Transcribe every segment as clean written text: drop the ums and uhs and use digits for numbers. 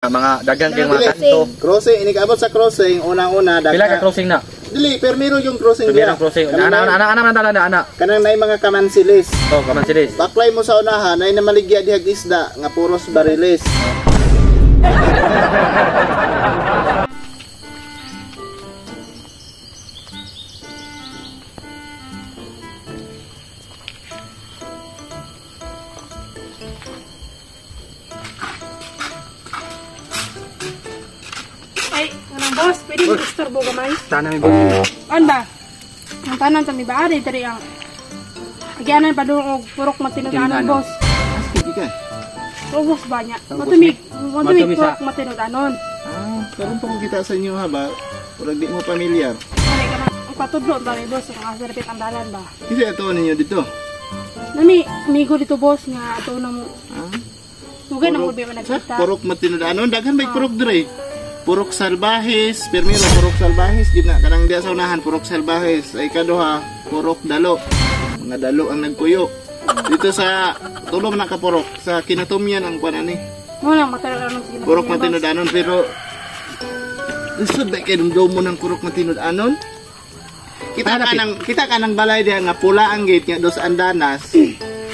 Mga daghan kay mga kanto. Crossing, inikabot sa crossing, unang-una. Pila ka crossing na? Dili, permiro yung crossing. Permiro crossing. Ana, ana, ana, ana, ana, ana, ana. Kanang nay mga kamansilis. Oh, kamansilis. Baklay mo sa unahan, nay namaligya dihag isda, nga puros barilis. Ay, anong boss, pwede mo istorbo gamay? Tanang ibang. Ano ba? Ang tanan sa mibaari, diri ang agyanan pa doon og purok matinud-anon, boss. Sige ka. O, boss ba niya? Matumig, matumig purok matinud-anon. Ah, karon pa kong kita sa inyo ha ba? Murag di mo pamilyar. Ay, ka na, ang patudlo ba ni boss, ang asarapit ang dalan ba? Kasi ato ninyo dito. Nami, amigo dito, boss, nga ato na mo. Ah? Dugay na mo ba nagkita? Purok matinud-anon, daghan ba'y purok dire? Purok Salbahes, permiro Purok Salbahes gid na kanang diya sa unahan Purok Salbahes ay kaduha Purok Dalo. Mga dalo ang nagpuyo. Dito sa tulong na ka purok sa Kinatumyan ang kuan ani. Mo lang matinud-anon sa Purok matinud-anon pero lisod ba kay dumdum mo ng Purok matinud-anon? Kita ka ng balay diha nga pula ang gate nga dos andanas.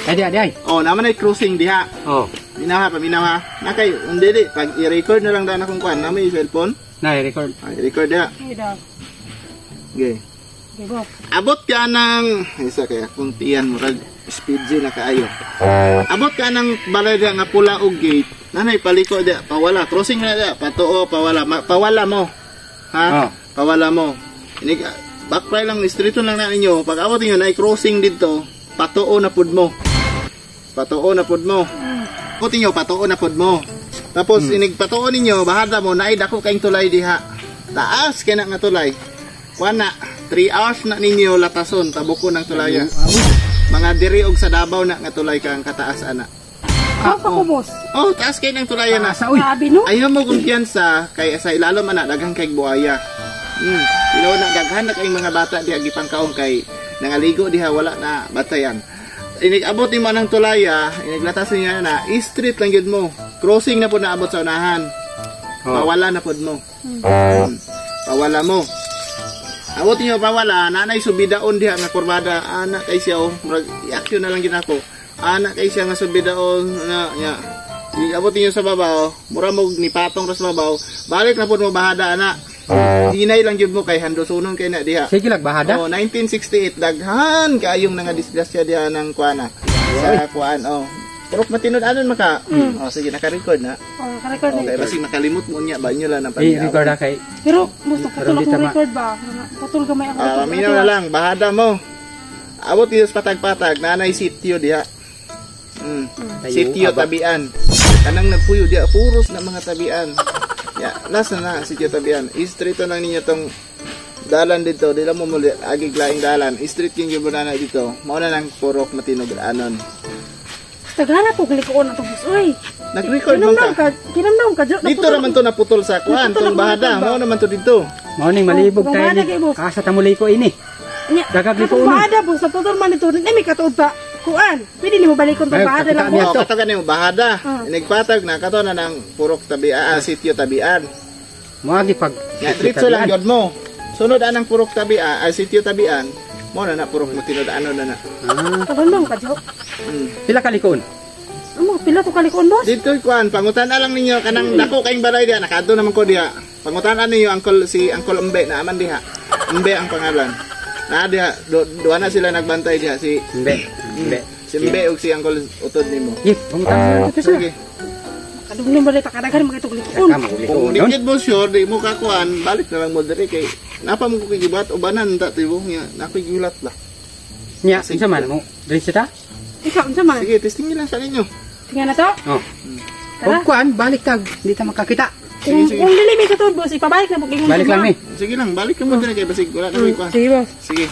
Ay di ay. Oh, naman ay crossing diha. Oh. Minaw ha, paminaw ha. Nakay, hindi di. Pag i-record na lang daan akong kuan. Nami yung cellphone. Na, i-record. Ay, i-record na. Ay, daw. Okay. Okay, boss. Abot ka ng... Isa kaya, kung tiyan, murag speed G na kaayo. Abot ka ng balay diya nga pula og gate. Nanay, paliko diya. Pawala. Crossing na diya. Patuo, pawala. Pawala mo. Ha? Oh. Pawala mo. Backply lang, street lang na ninyo. Pag abot ninyo, na crossing dito, patuo na pud mo. Patuo na pud mo. Abot ninyo, patuo na pud mo. Tapos, inigpatuo ninyo, bahada mo, naay dako kayong tulay diha. Taas kay na nga tulay. Kuan na, 3 hours na ninyo latason, tabuko ng tulaya. Mga diri og sa Davao na nga tulay ka ang kataas ana. Ah, pa ko, boss. Oh, taas kay ng tulaya na. Sa uy. Sabi no? Ayaw mo kumpiyansa kay sa ilalom ana daghang kay buhaya. Ilo na daghan na kay mga bata diha gipangkaon kay nangaligo diha wala na batayan. Inig-abot nimo ng tulaya, iniglatas niya na, street lang gyud mo. Crossing na po na abot sa unahan. Oh. Pawala na pod mo. Pawala mo. Abot niyo pawala, nanay subidaon diha nga kurbada, ana kay siya oh, murag i-action na lang gid ako. Ana kay siya nga subidaon na nya. Abot niyo sa babaw, mura mo ni patong ra sa babaw, balik na pod mo bahada ana. Hinay lang gyud mo kay handosunon kay na diha. Sige lang bahada. Oh, 1968 daghan kaayong nga disgrasya diha ng kuana. Sa kuan oh. Purok matinud-anon maka. Oh, sige naka-record na. Oh, naka-record na. Okay, basig makalimot mo niya ba inyo lang ang paniyaw. I-record na kay. Pero gusto putol akong record ba? Putol gamay ako. Ah, minaw na lang bahada mo. Abot dito sa patag-patag, nanay sitio diha. Sitio tabian. Kanang nagpuyo diha puros na mga tabian. Ya, last na na sitio tabian. I-street lang ninyo tong dalan dito, di lang mo muli agig laing dalan. I-street yung gibunana dito. Mao na nang Purok Matinud-anon. Tagana po galikoon atong boss. Oy. Nag-record man ka. Kinamnam ka. Dito naman to naputol sa kuan, tong bahada. Mao naman to dito. Mao ning malibog tayo ni. Asa ta muliko ini. Dagag liko ini. Bahada boss, naputol man dito. Ni may katuod pa. Kuan. Pwede nimo balikon tong bahada lang. Oh, kato gani mo bahada. Inigpatag na kato na nang Purok Tabian, sitio Tabian. Moagi pag diretso lang gyud mo. Sunod anang Purok Tabian, sitio Tabian. Mo na na Purok Matinud-anon na na. Karon ka jo. Pila ka likoon? Amo, pila to kalikoon boss? Dito kuan, pangutan na lang ninyo kanang dako kayong balay diha, nakaadto naman ko diha. Pangutan na ninyo uncle si Uncle Embe na aman diha. Embe ang pangalan. Na diha, duha na sila nagbantay diha si Embe. Embe. Si Embe ug si Uncle Utod nimo. Yep, pangutan na Sige. Kadugno ba ta kadaghan mga itong likoon. Kung di gid mo sure, di mo kakuan, balik na lang mo diri kay napa mo ko gibuhat ubanan ta tibo nya, nakoy gihulat ba. Nya, unsa man mo? Diri ta? Ikaw unsa man? Sige, testing lang sa ninyo. Tingnan na to. Oh. Kung kuan, balik tag, di ta makakita. Kung dili may katuod boss, ipabalik na mo kay. Balik lang ni. Sige lang, balik mo diri kay basig wala na may kuan. Sige boss. Sige.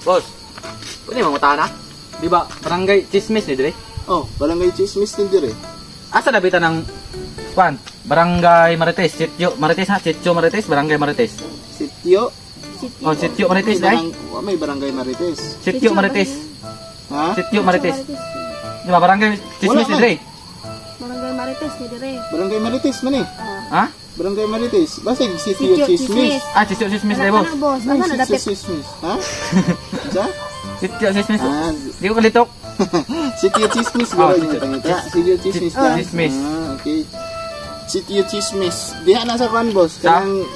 Boss, pwede mo na? Di ba barangay Chismis ni dire? Oh, barangay Chismis ni dire. Asa na ng kuan? Barangay Marites, Sitio Marites ha, Sitio Marites, Barangay Marites. Sitio? Oh, Sitio Marites dai. May barangay Marites. Sitio Marites. Ha? Sitio Marites. Di ba barangay Chismis Wala ni man. Dre? Barangay Marites ni dire. Barangay Marites man eh. Ha? Barangay Marites. Basig Sitio Sitio Chismis. Ah, Sitio Chismis Ana dre, boss. ana boss, Ano ana na Sitio dapit. Chismis? Ha? Sa? Sitio Chismis. Ah, Di ko kalitok. Sitio Chismis Oh, ba Sitio yung pangita? Sitio Chismis lang. Chismis. Ah, okay. Sitio Chismis. Diha na sa kwan, boss. Sa? Kanang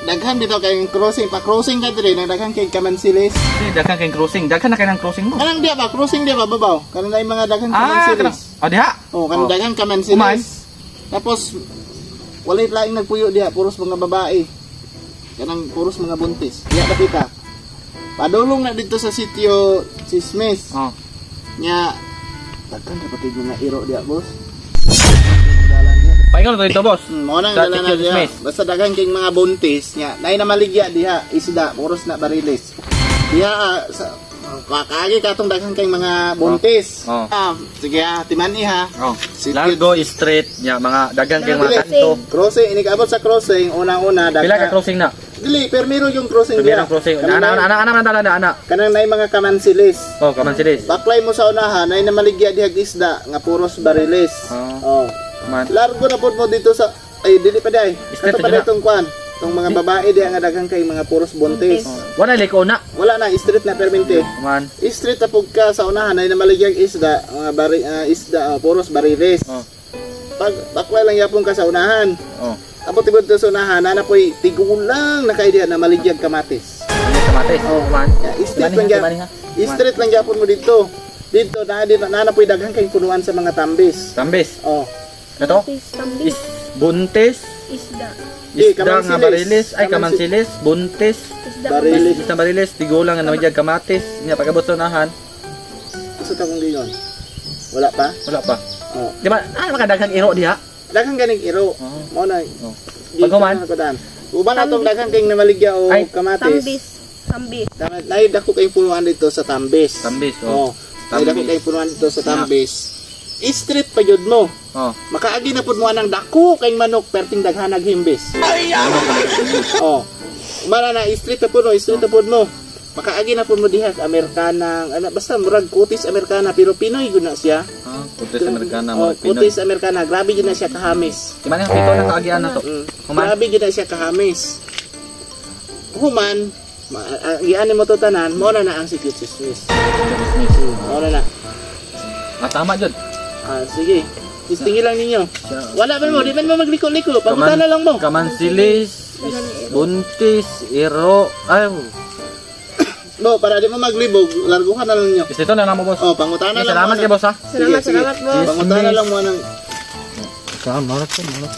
daghan dito kay crossing, pa crossing ka dire nang daghan kay Kamansilis. Di, daghan kay crossing. Daghan na kay ng crossing mo. Kanang diha ba crossing diha ba babaw? Kanang naay mga daghan Ah, kanang. Kamansilis. Oh, diha. Oh, kanang Oh. daghan Kamansilis. Kuman. Tapos walay laing nagpuyo diha, puros mga babae. Kanang puros mga buntis. Diha dapita. Padulong na dito sa Sitio Chismis. Oh. Nya daghan dapat yung mga iro diha, boss. Paingon to dito, boss. Mo nang Sa dala na Sitio diha. Chismis. Basta daghan kay mga buntis nya. Nay na maligya diha isda, puros na barilis. Diha sa kakaagi katong daghan kay mga buntis. Oh. Ah, sige ah, timani ha. Oh. Sitio- Largo Street nya mga daghan kay mga Dili. kanto. Crossing, inikabot sa crossing, unang-una Pila ka crossing na? Dili, permiro yung crossing Pila crossing. Kanang Ana ana ana ana ana ana ana. Kanang nay mga kamansilis. Oh, Kamansilis. Baklay mo sa unahan, nay na maligya diha isda nga puros barilis. Oh. Oh. Man. Largo na pod mo dito sa ay dili pa day. Straight Kato pa na day tong kwan. Tong mga babae diha nga daghan kay mga puros buntis. Oh. Wala liko na. Wala na street na permente. Man. Street na pug ka sa unahan ay namaligyang isda, mga bari, isda, puros bariles. Oh. Pag baklay lang yapon ka sa unahan. Oh. Abot tibod sa unahan, ana poy tigulang na kay diha na maligyag kamatis. Kamatis. Oh. Man. Ya, street lang Timani gyapon. ha. Street lang gyapon mo dito. Dito na dito na na poy daghan kay punuan sa mga tambis. Tambis. Oh. Ito? Tambis, Is buntis. isda. Di, Isda nga kamansilis. barilis. Ay, kamansilis. Buntis. Isda. Barilis. Isda barilis. Tigulang nga namadyag kamatis. Nya pagabot sa unahan. Asa ta kong giyon? Wala pa? Wala pa. Oh. Di ba? Ah, makadaghang iro diha. Daghan ganing iro. Oh. Mo na. Oh. Paghuman? Uban atong daghan kay namaligya o Ay. kamatis. Tambis. Tambis. Tama, nay dako kay punuan dito sa Tambis. Tambis, oh. Oh. Nay dako Tambis. kay punuan dito sa Tambis. Street pa jud mo. Oh. Makaagi na pud mo anang dako kay manok perting daghanag himbis. Oh. Mara na street na pud mo, street na pud mo. Makaagi na pud mo diha Amerikana, ana basta murag kutis Amerikana pero Pinoy gud na siya. Ah, kutis Amerikana, Oh, murag Pinoy. kutis Amerikana, grabe gud na siya kahamis. Di man pito na kaagian na to. Human. Grabe gud na siya kahamis. Human, giani mo to tanan, mo na na ang si Chismis. Mo na na. Ah, tama jud. Ah, sige. Istingi lang ninyo. Wala man mo, di man mo magliko-liko. Pangutana lang mo. Kamansilis, buntis, iro, ay. Bo, para di mo maglibog, larguhan na lang ninyo. Is ito na lang mo, boss. Oh, pangutana Okay, lang. salamat mo kay boss ha. Salamat, Sige, sige. salamat boss. Pangutana lang mo ng Salamat, salamat.